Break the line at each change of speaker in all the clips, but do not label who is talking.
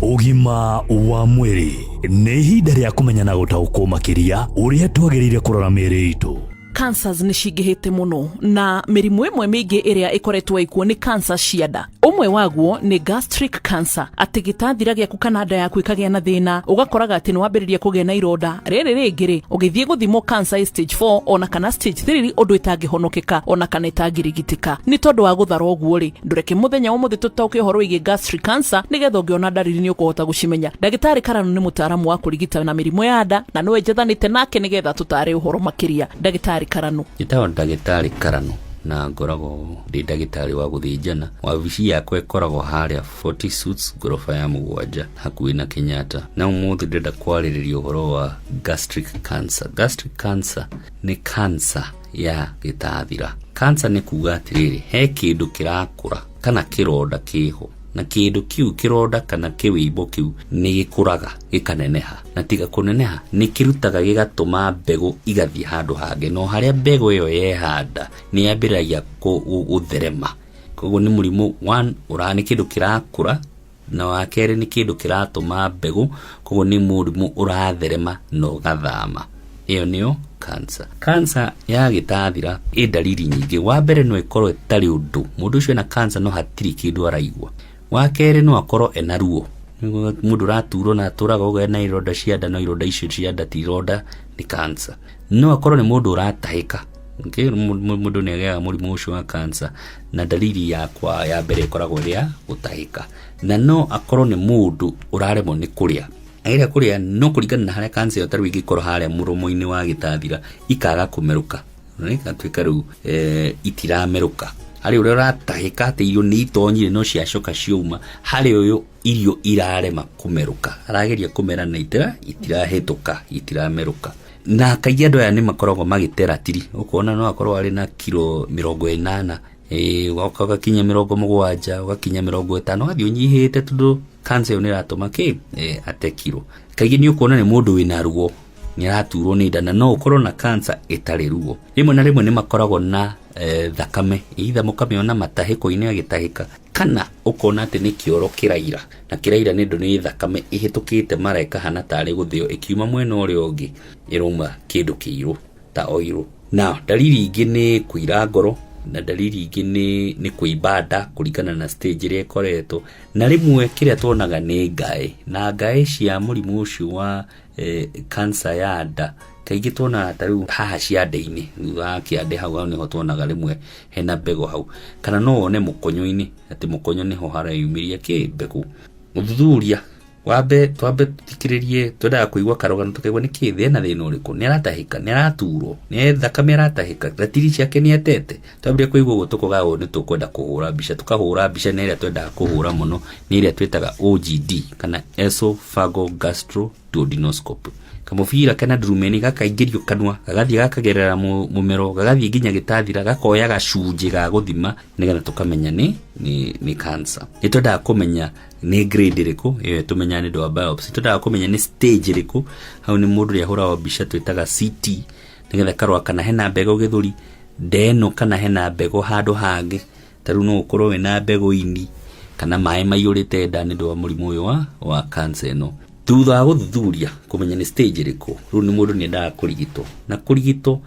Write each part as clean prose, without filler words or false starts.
Ũgima wa mwĩrĩ nĩ ihinda rĩa kũmenya na gũtaũkwo makĩria ũrĩa twagĩrĩire kũrora mĩĩrĩ itũ.
Cancers nĩ cingĩhĩte mũno, na mĩrimũ ĩmwe mĩingĩ ĩrĩa ĩkoretwo ĩkuo nĩ cancer cia nda. Ũmwe waguo nĩ gastric cancer, atĩ gĩtathira gĩaku kana nda yaku ĩkagĩa na thĩna, ũgakoraga atĩ nĩ wambĩrĩria kũgĩa na ironda. Rĩrĩ rĩngĩ rĩ, ũgĩthiĩ gũthimwo cancer ĩ stage 4 ona kana stage 3, ũndũ ĩtangĩhonokeka ona kana ĩtangĩrigitĩka. Nĩ tondũ wa gũthara ũguo rĩ, ndũreke mũthenya wa ũmũthĩ tũtaũke ũhoro wĩgiĩ gastric cancer, nĩgetha ũngĩona ndariri nĩ ũkũhota gũcimenya. Ndagĩtarĩ Karanu nĩ mũtaaramu wa kũrigita na mĩrimũ ya nda, na nĩwe njethanĩte nake nĩgetha tũtare ũhoro makĩria. Ndagĩtarĩ Karanu.
Njĩtagwo ndagĩtarĩ Karanu na ngoragwo ndĩ ndagĩtarĩ wa gũthĩnjana. Wabici yakwa ĩkoragwo harĩa 40 Suits ngoroba ya 7 hakuhĩ na Kenyatta. Na ũmũthĩ ndĩrenda kwarĩrĩria ũhoro wa gastric cancer. Gastric cancer nĩ cancer ya gĩtathira. Cancer nĩ kuga atĩrĩrĩ, he kĩndũ kĩrakũra kana kĩronda kĩho, na kĩndũ kĩu kĩronda kana kĩwĩimbo kĩu nĩ gĩkũraga gĩkaneneha, na tiga kũneneha nĩ kĩrutaga gĩgatũma mbegũ igathiĩ handũ hangĩ, no harĩa mbegũ ĩyo yehanda nĩ yambĩrĩragia gũtherema. Koguo nĩ mũrimũ one, nĩ kĩndũ kĩrakũra, na wa kerĩ nĩ kĩndũ kĩratũma mbegũ, koguo nĩ mũrimũ ũratherema na ũgathama. Ĩyo nĩyo cancer. Cancer ya gĩtathira ĩ ndariri nyingĩ. Wa mbere no ĩkorwo ĩtarĩ ũndũ, mũndũ ũcio ena cancer no hatirĩ kĩndũ araigua. Wa kerĩ no akorwo ena ruo, mũndũ ũraturwo na atũraga ũguo ena ironda cia nda, no ironda icio cia nda ti ironda, nĩ cancer. No akorwo nĩ mũndũ ũratahĩka. Okay, mũndũ nĩ agĩaga mũrimũ ũcio wa cancer na ndariri yakwa ya mbere ĩkoragwo ĩrĩ ya gũtahĩka. Na no akorwo nĩ mũndũ ũraremwo nĩ kũrĩa, ageria kũrĩa no kũringana na harĩa cancer ĩyo tarĩu ĩngĩkorwo harĩa mũromo-inĩ wa gĩtathira ikaga kũmerũka, ĩgatuĩka rĩu itiramerũka. Harĩ ũrĩa ũratahĩka atĩ irio nĩ itonyire no ciacoka ciauma, harĩ ũyũ irio irarema kũmerũka, arageria kũmera na itirahĩtũka, itiramerũka. Na kaingĩ andũ aya nĩ makoragwo magĩte ratiri, ũkona no akorwo arĩ na kiro 80, ũgoka ũgakinya 70, ũgakinya 50, ũgathiĩ ũnyihĩte tondũ cancer ĩyo nĩ ĩratũma kĩ ate kiro. Kaingĩ nĩ ũkuona nĩ mũndũ wĩna ruo, nĩ araturwo nĩ nda, na no ũkorwo na cancer ĩtarĩ ruo. Rĩmwe na rĩmwe nĩ makoragwo na thakame, either mũkamĩona matahĩko-inĩ agĩtahĩka, kana ũkona atĩ nĩ kĩoro kĩraira, na kĩraira nĩ ũndũ nĩ thakame ĩhĩtũkĩte mara ĩkahana tarĩ gũthĩo ĩkiuma mwena ũrĩa ũngĩ ĩrauma kĩndũ kĩirũ ta oirũ. Na ndariri ingĩ nĩ kũira ngoro, na ndariri ingĩ nĩ kũimba nda kũringana na stage ĩrĩa ĩkoretwo. Na rĩmwe kĩrĩa tuonaga nĩ ngaĩ, na ngaĩ cia mũrimũ ũcio wa cancer ya nda kaingĩ tuonaga ta rĩu haha ciande-inĩ, thutha wa kĩande hau nĩho tuonaga rĩmwe hena mbegũ hau, kana no wone mũkonyo-inĩ, atĩ mũkonyo nĩho hareyumĩria kĩ mbegũ. Ũthuthuria wambe twambe tũthikĩrĩrie, twendaga kũigua karũgano tũkaigua nĩ kĩ ena thĩna ũrĩkũ, nĩ aratahĩka, nĩ araturwo, nĩ thakame aratahĩka, ratiri ciake nĩ atete. Twambire kũigua ũguo tũkoiga ũũ nĩ tũkwenda kũhũra mbica, tũkahũra mbica na ĩrĩa twendaga kũhũra mũno nĩ ĩrĩa twĩtaga OGD kana esophageal gastro duodenoscope. Kamũbira kena ndurumeni gakaingĩrio kanua, gagathiĩ gakagerera mũmero, gagathiĩ nginya gĩtathira, gakoya gacunjĩ ga gũthima nĩgetha tũkamenya nĩ cancer. Nĩ twendaga kũmenya nĩ grade ĩrĩkũ, ĩyo tũmenyaga nĩ ũndũ wa biopsy. Twendaga kũmenya nĩ stage ĩrĩkũ, hau nĩ mũndũ ũrĩa ahũragwo mbica twĩtaga CT, nĩgetha ĩkarora kana hena mbegũ gĩthũri, nda ĩno kana hena mbegũ handũ hangĩ, ta rĩu no ũkorwo wĩna mbegũ ini kana maĩ maiyũrĩte nda nĩ ũndũ wa mũrimũ ũyũ wa cancer ĩno. Thutha wa gũthuthuria kũmenya nĩ stage ĩrĩkũ, rĩu nĩ mũndũ nĩ endaga kũrigitwo, na kũrigitwo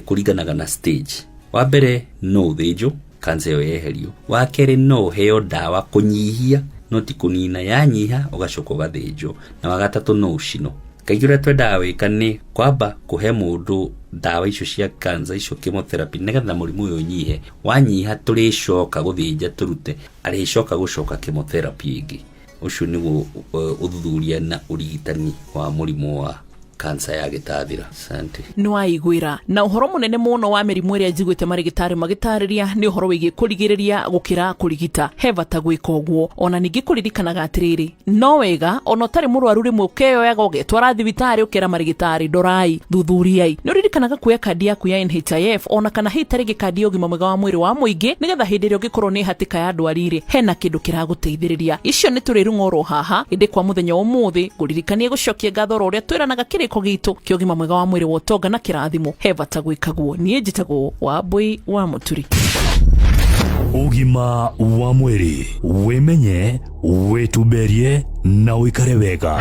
kũringanaga na stage. Wa mbere no ũthĩnjwo cancer ĩyo yeherio. Wa kerĩ no ũheo ndawa kũnyihia, no ti kũnina, yanyiha ũgacoka ũgathĩnjwo. Na wa gatatũ no ũcinwo. Kaingĩ ũrĩa twendaga gwĩka nĩ kwamba kũhe mũndũ ndawa icio cia cancer icio chemotherapy nĩgetha mũrimũ ũyũ ũnyihe. Wanyiha tũrĩcoka gũthĩnja tũrute, arĩcoka gũcoka chemotherapy ĩngĩ. Ũcio nĩguo ũthuthuria na ũrigitani wa mũrimũ wa cancer ya gĩtathira. Asante.
Nĩ waiguĩra na ũhoro mũnene mũno wa mĩrimũ ĩrĩa njiguĩte marĩgĩtarĩ magĩtarĩria nĩ ũhoro wĩgiĩ kũrigĩrĩria gũkĩra kũrigita. He bata gwĩka ũguo. Ona ningĩ kũririkanaga atĩrĩrĩ, no wega ona ũtarĩ mũrwaru rĩmwe ũkeyoyaga ũgetwara thibitarĩ ũkera marĩgĩtarĩ ndorai, thuthuriai. Nĩ ũririkanaga kuoya kandi yaku ya NHIF ona kana hihi ta rĩngĩ kandi ya ũgima mwega wa mwĩrĩ wa mũingĩ, nĩgetha hĩndĩ ĩrĩa ũngĩkorwo nĩ hatĩka ya ndwari rĩ, hena kĩndũ kĩragũteithĩrĩria. Icio nĩ tũrĩrung'a oro haha, ĩndĩ kwa mũthenya wa ũmũthĩ ngũririkanie gũcokia ngatho oro ũrĩa twĩranaga kĩrĩko gitũ kĩa ũgima mwega wa mwĩrĩ wa ũtonga na kĩrathimo. He bata gwĩka guo. Niĩ njĩtagwo Wambũi wa Mũturi.
Ũgima wa mwĩrĩ, wĩmenye, wĩtumberie na ũikare wega.